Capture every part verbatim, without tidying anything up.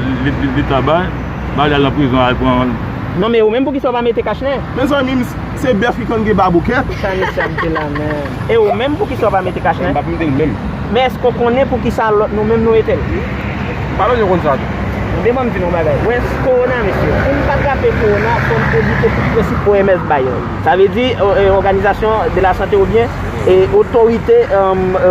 li, li, li ta bay, ba li al nan prizon, al pran. Non, men ou menm, poukisa w pa mete kachnen? Mezanmi, m, se bèf ki konn gen baboukèt. Sa mesye ap di la menm. E ou menm, poukisa w pa mete kachnen? M p ap mete l menm. Men èske w konnen poukisa lòt nou menm nou mete l? Pa bezwen konn sa tou. Devan m di nou yon bagay. Ou wè kowona, mesye. Pou n pa trape kowona, fò n evite tout prensip O M S bay yo. Sa vle di, o, e, Òganizasyon de la Sante oubyen, e, otorite, e, e,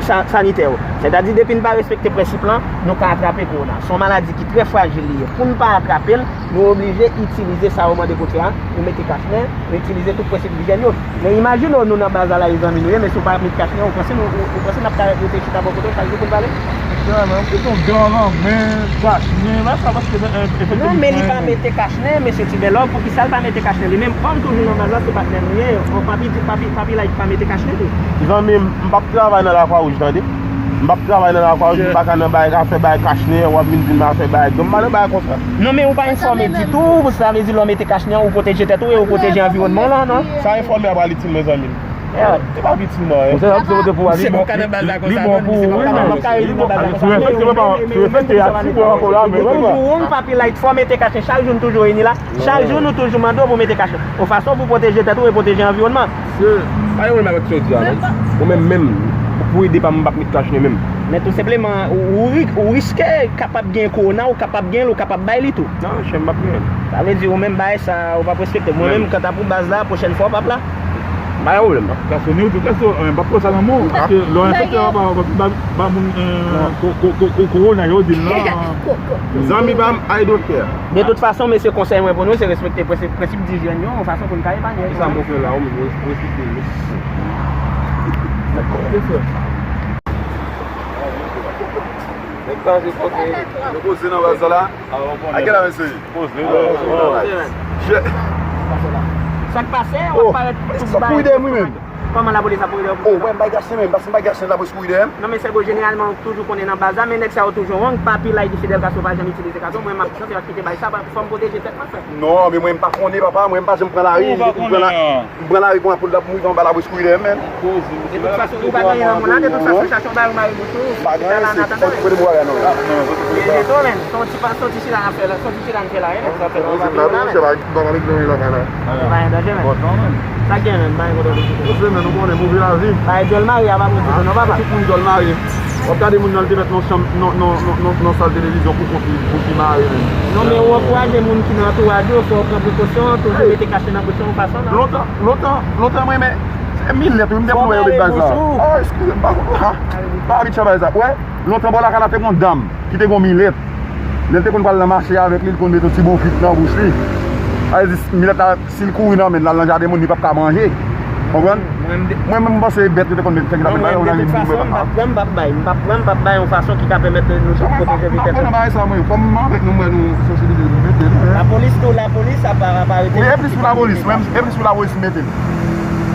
sa-, sanitè yo. Sètadi, depi n pa respekte prensip lan, nou ka atrape kowona. Se yon maladi ki trè frajil li ye. Pou n pa atrape l, nou oblije itilize sa yo mande pou n fè a. Nou mete kachnen, nou itilize tout prensip ijyèn yo. Men imajine w, nou nan baz la, la, e zanmi nou ye, men si w pa met kachnen, ou panse nou, ou, ou panse n ap ka rete chita bò kote w chak jou pou n pale? Literalman, ou gen yon gran lanmen, kachnen, wè sa, paske, e, e, non, men li pa mete kachnen, mesye Tibèlò, poukisa l pa mete kachnen li menm? Kòm toujou nan baz la, se patnè nou ye, papi, papi, papi Like pa mete kachnen tou. Zanmi m, m p ap travay nan Lakwa Wouj, tande. M p ap travay nan Lakwa Wouj, m pa ka nan bay, ka fè bay kachnen, w ap vin di m pa fè bay, m pa nan bay konsa. Non, men ou pa enfòme ditou, sa vle di lè w mete kachnen, ou pwoteje tèt ou e ou pwoteje anviwònman w lan, non? Sa enfòme a pral itil mwen, zanmi m. Mèd. Se pa itil mwen, hein. Ou se ap se vote pou li, li bon pou ou, wi, men si w enfekte, si w enfekte a ti bon ankò la, men ou toujou wrong, papi Like, fò w mete kachnen, chak jou nou toujou reyini la, chak jou nou toujou mande w pou w mete kachnen. Yon fason pou pwoteje tèt ou e pwoteje anviwònman. Se pa yon menm avèk sa w di a, non. Ou menm, menm, pou ede pa m, m p ap met kachnen menm. Men tou senpleman, ou, ou ri-, ou riske kapab gen kowona, ou kapab gen l, ou kapab bay li tou. Non, chè, m p ap gen l. Sa vle di, ou menm, bagay sa, ou p ap respekte. Mwen menm, kanta pou baz la, pwochèn fwa, w p ap la. Pa gen pwoblèm, non. Gason, ni ou tou, gason, eh, m p ap pran sa nan men w, paske lè w enfekte, w ap ba, ba, ba moun, eh, ko-, ko-, ko-, ko-, kowona, yo di l la. Zanmi pa m, I don't care. De tout fason, mesye, konsèy mwen pou nou, se respekte prensip, prensip dijyèn yo, yon fason pou n ka epanye. Kisa m pou fè la, ou menm, ou respekte yo. Dakò. Nèg sa se kote. Nou poze nan baz la. A kilè mesye? Poze. Sa k pase? W ap parèt tou bay. Kòman lapolis ap kouri dèyè w? Oh, wè, m bay gason menm, paske m bay gason lapolis kouri dèyè m. Non, men sègo, jeneralman, ou toujou konnen nan baz la, men nèg sa yo toujou wrong, papi Like, Fidel Castro pa janm itilize kazon, mwen m ap chante, m ap kite bay sa, fò m pwoteje tèt mwen, frè. Non, men mwen m pa konnen, papa, mwen m pa janm pran lari, m pran la, m pran lari pou, pou, pou m rive anba lapolis kouri dèyè m, men. De tout fason, ou pa gen anyen nan moun la, de tout fason, chache yon bagay ou mare bouch ou, pa gen anyen, se fòk kote m wè non. Djito, men, se yon ti pa, se yon ti chita n ap fè la, se yon ti chita n fè la, wi, men. Sa fè nou pa peye la, men. Ou pa gen danje, men. Sa gen, men, pa gen kote pou chita. Ou se, men, nou konnen move lavi. Bay djòl mare a pa bon ditou, non, papa. Tout moun djòl mare. W ap gade moun nan, l te mèt nan chanm, nan, nan, nan, nan, nan sal televizyon pou kont li, pou ki mare menm. Non, men ou ankouraje moun ki nan antouraj ou, fò yo pran prekosyon, toujou mete kachnen nan bouch yo, yon fason, non? Lontan, lontan, lontan, mwen, men, se milèt, wi, m te konn wè yo met baz la. Oh, eskize m, pa konn, ha, pa abitye bay sa. Wè, lontan, bò lakay la, te gon dam ki te gon milèt. Lè l te konn pral nan mache avèk li, li konn mete yon ti bonfit nan bouch li. Sa vle di, milèt la, si l kouri nan men l, l al nan jaden moun, li p ap ka manje. Konprann? Mwen menm, m panse bèt yo te konn mete, te konn ap mete bagay yo nan men l, m p ap pran, m p ap bay, m p ap pran, m p ap bay yon fason ki ka pèmèt nou tout pwoteje vi tèt nou. M p ap pran bagay sa, mwen. Kòm m avèk nou, m wè nou sansibilize nou, mete nou, men. Lapolis tou, lapolis ap, ap arete. Wi, e plis pou lapolis, mwen, e plis pou lapolis m mete l.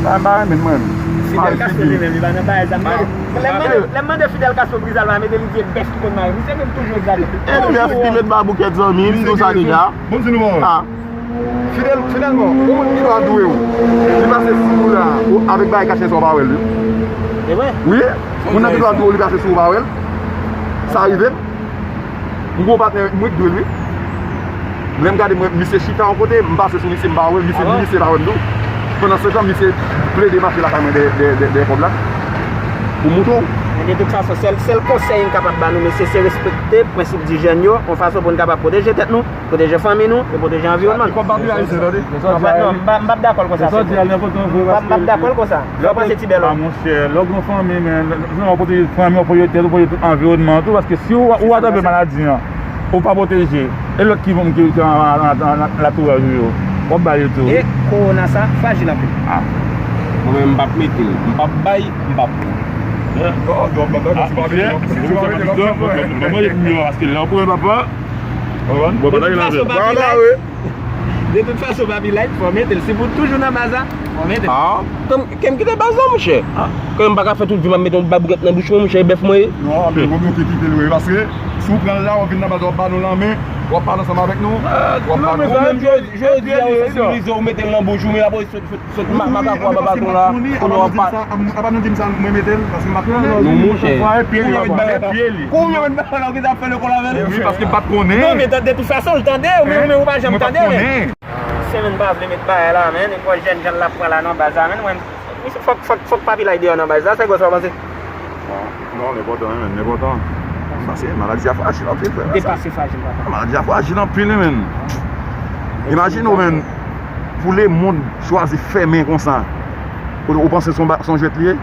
Sa m pa renmen, mwen. Fidel Castro li menm, li pa nan bagay sa. Lè m mande, lè m mande Fidel Castro Grisalva mete, li di e bèf ki konn mare. Misye menm toujou egzajere. E bèf ki met baboukèt, zanmi, m di w sa deja. Bon, di nou bon. Ah. Fidel, finalman, yon moun ki dwe adore w, li pase sou ou la, ou, avèk bagay kachnen sa, w pa wè l, wi. E vre? Wi. Moun nan ki dwe adore w, li pase sou ou, w pa wè l. Sa rive m. M gon patnè, m ret dwe l, wi. Lè m gade, mwen, misye chita yon kote, m pase sou misye, m pa wè l, misye di misye pa wè m tou. Pandan se tan, misye plede mache lakay mwen dèyè, dèyè, dèyè, dèyè kòb la. Pou m montre w. Men de tout fason, sèl, sèl konsèy m kapab ba nou, mesye, se respekte prensip dijyèn yo, yon fason pou n kapab pwoteje tèt nou, pwoteje fanmi nou e pwoteje anviwònman nou. Kòb pa peye ayisyen, tande. Non, m p ap, m p ap dakò l konsa. M p ap dakò l konsa. Sa w panse, Ti Bèlò? Lè w gen yon fanmi, men, w pwoteje fanmi, w pwoteje tèt, w pwoteje tout anviwònman tou, paske si w, ou atrape maladi an, ou pa pwoteje, e lòt ki, ki, ki an, an, an, an, antouraj ou yo, w ap ba yo tou. E kowona sa frajil anpil. Ah. Mwen menm, m p ap mete l. M p ap bay, m p ap pran. Paske lè w pran papa, bon, pa ta gen lavi. De tout fason, papi Like, fò w mete l. Si pou toujou nan baz la, Ah, kè m kite baz la, monchè. Kè m pa ka fè tout vi m ap mete yon baboukèt nan bouch mwen, monchè, e bèf mwen ye. Non, men gwo bloke kite l, wi, paske si w pran l la, w ap vin nan baz la, w ap ba nou lanmen, w ap pale ansanm avèk nou, w ap pale. Ou menm jodi a, ou sansibilize, ou mete l nan bouch ou, men apre sot, sot, sot makafwa ba baton la, kounye a w ap pa. Apa nou di m sa, apa nou di m sa, mwen mete l, paske m pa t konnen. Non, monchè. Kounye a w met bagay la, ou gentan ap fè lekòl avè l. Wi, paske m pa t konnen. Non, men de tout fason, l tande, ou menm, ou menm, ou pa janm tande, men. Semèn pa vle met bagay la, men, e pwòch jèn jan l ap pran la nan baz la, men, mwen, fòk, fòk, fòk Papi Lay deyò nan baz la, se konsa w panse? Non, non, l enpòtan, wi, men, l enpòtan. Paske maladi a frajil anpil, frè, sa. Depase frajil, papa. Maladi a frajil anpil, wi, men. Imajine w, men, pou lemonn chwazi fèmen konsa. Ou, ou panse se yon ba-, se yon jwèt li ye?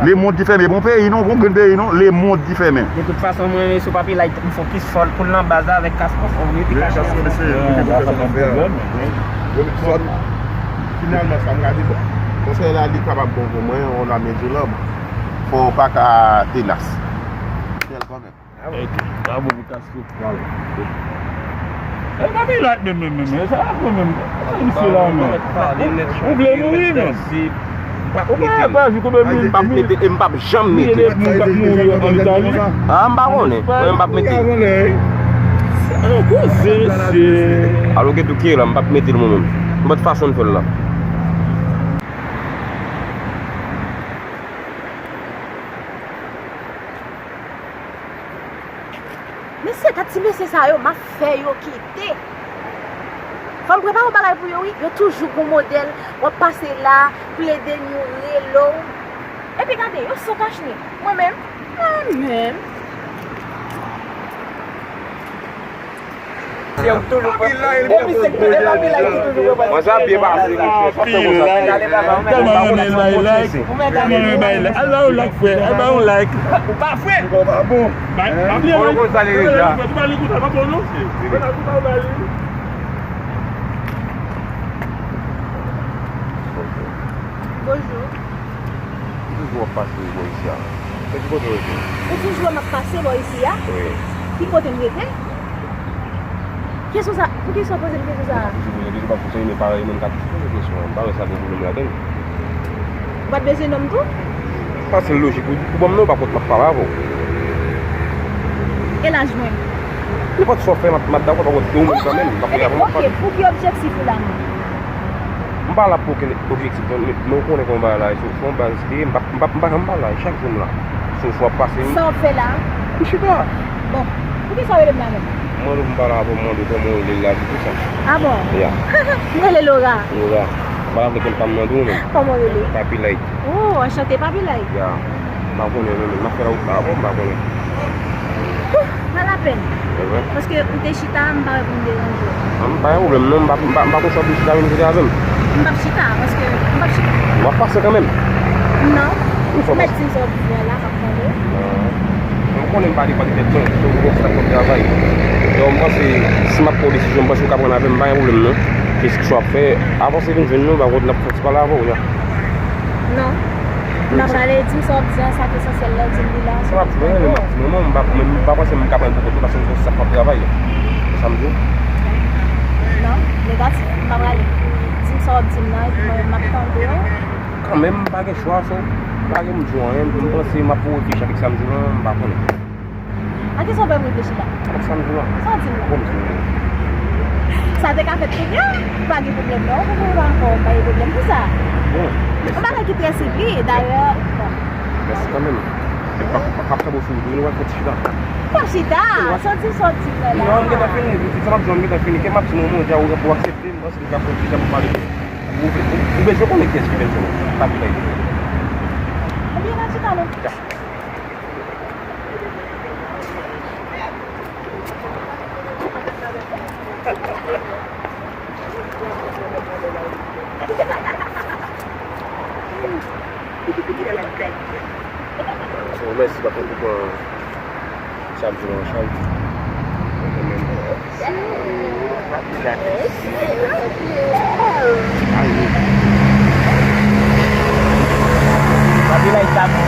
Lemonn ki fèmen, bon peyi non, bon grenn peyi non, lemonn ki fèmen. De tout fason, mwen renmen sou Papi Lay, m fokis fò l pou l nan baz la avèk kas konfò, mete kache. Finalman, sa m gade, bon, konsèy la, li kapab bon pou mwen, on la mezoulan, fò w pa ka tenas. Fè l kanmenm. Ok, bravo pou Castro. E pa Pilat menm, menm, menm, menm. Sa a fè menm. Misye la menm. Ou vle mouri menm. Ou pa, pa jou koube m, m p ap mete, e m p ap janm mete. Gen de moun k ap mouri an Itali. Ah, m pa konnen. Mwen, m p ap mete. An koze, mesye. Alò, gen tou ki la, m p ap mete l mwen menm. M pa t fason fè l la. Mesye, kat ti mesye sa yo, m ap fè yo kite. Fò m prepare yon bagay pou yo, wi. Yo toujou gon modèl. W ap pase la, plede nou rele w. Epi gade, yo san kachni. Mwen menm, mwen menm. Mwen sa byen pase, mesye. Sa fè konsa. Tèlman renmen like, tèlman renmen like. Ala yon like, frè. Ala yon like. Ou pa frè. Ou pa bon. Ba, ba byen, ou konn sa li deja. Ou pa li konsa, pa bon non. Bonjou. Ki kote w ap pase bò isi a? Se ki kote w rete? Ou toujou wè m ap pase bò isi a? Wi. Ki kote m rete? Kesyon sa, pou ki sa w poze m kesyon sa a? Toujou poze kesyon, paske se imen parèy moun k ap toujou poze kesyon an. M pa wè sa gen pwoblèm ladan l. Ou pa t bezwen non m tou? Pase l lojik, wi. Ou ban m non, pa kont m ap pale avè w. E laj mwen? Nenpòt sa w fè, m ap, m ap dakò, pa kont ou menm kanmenm. M ap dakò, m ap pale. Ok, pou ki objektif ou la menm? M pa la pou okenn objektif, non, men, men ou konnen kòman bagay la ye, se, se yon baz li ye, m pa, m pa, m pa janm pa la, chak jou m la. Se yon fwa pase m. Sa w ap fè la? M chita. Bon, poukisa w rele m la menm? M mande w pou m pale avè w, m mande w kòman w rele l la, se tou sa. Ah bon? Ya. M rele Laura. Laura. M pa vle konn pa m nan tou, men. Kòman w rele? Papi Like. Oh, anchante, Papi Like. Ya. M pa konnen, non, men m ap fè la ou pa bon, m pa konnen. Huh, pa lapèn. Se vre? Paske ou te chita, m pa wè pou m deranje w. Ah, m pa gen pwoblèm, non, m pa, m pa, m pa konn sa w ap chita menm kote avè m. M p ap chita, paske m p ap chita. W ap pase kanmenm? Non. Ou mèt di m sa w ap di a la, m ap tande w. Non. M konnen m pa depann de tèt mwen, se yon gwo sa k ap travay. Donk, m panse, si m ap pran yon desizyon, m panse ou ka pran l avè m, pa gen pwoblèm, non. Kèlkeswa w ap fè, avanse vin jwenn nou, pa kont n ap fè ti pale avè w, ya. Non. M pa prale, di m sa w ap di an, sa k esansyèl la, di m li la, se yon ti bagay. M ap di, non, non, m pa, m pa panse m ka pran l pou kont mwen, paske m se yon staff k ap travay. Se sa m di w. Non, negatif, m pa prale. Di m sa w ap di m nan, epi mwen, m ap tande w. Kanmenm, m pa gen chwa, so, m pa gen pou m di w anyen, m panse m ap pou reflechi avèk sa m di w lan, m pa konnen. A kisa w fè m reflechi la? Avèk sa m di w la. Sa w di m la? Bon, m di w. Sa te ka fèt tou byen, pa gen pwoblèm non, pou mwen pa ankò, pa gen pwoblèm pou sa. Bon, mèsi. Yon bagay ki trè senp, wi, dayè, bon. Mèsi kanmenm. E pa, pa, pa, pa fè bon sou nou, nou va fè ti chita. Pa chita, sa w di, sa w di m nan la. Non, m gentan fini, tout sa m ap di w, m gentan fini. Kè m ap di w, mwen, deja ou, ou aksepte, m panse nou ka fè yon ti jan pou pale. Ou, ou, ou bezwen konnen kiyès ki bèl sou nou. Pa ki bèl. Ebyen, pa chita non. Ya. Bon, mèsi, pa konn pou pran sa m di w an chaj. Papi Like sa bon.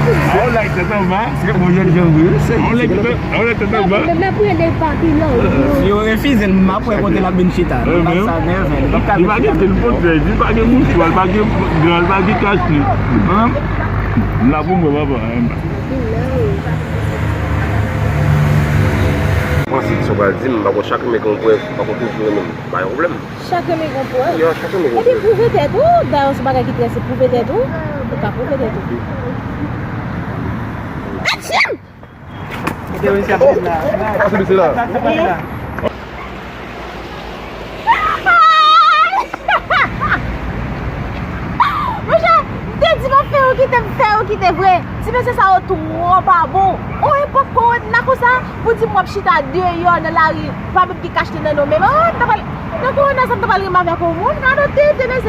Ou like tèt anba. Se bon jèn jan vre, se. Ou like tèt, ou like tèt anba. Menm nan priye de papi non. Si yo refize l, m ap wè kote l ap vin chita. Li p ap sa nève, li p ap ka vin chita. Li pa gen telefòn, li pa gen mouchwa, li pa gen gran, li pa gen kach li. Hein? M la pou mwen, papa. Bon, si kesyon pral di, m pa konn chak renmen gen yon prèv, pa konn toujou renmen m. Pa gen pwoblèm. Chak renmen gon pwèv. Yo, chak renmen gon pwèv. Epi pwouve tèt ou, dayè se bagay ki trè senp, pwouve tèt ou, ou ka pwouve tèt ou. Atyèm! Kote yo isi ap la? Ap sou la. Monchè, m te di m ap fè yo kite, m fè yo kite vre. Ti mesye sa yo twò pa bon. On epòk kowona konsa, pou di m w ap chita deyò nan lari, pa menm gen kach li nan non menm. Oh, m ta pral, nan kowona sa m ta pral renmen avèk yon moun. Gade yon tenten mesye.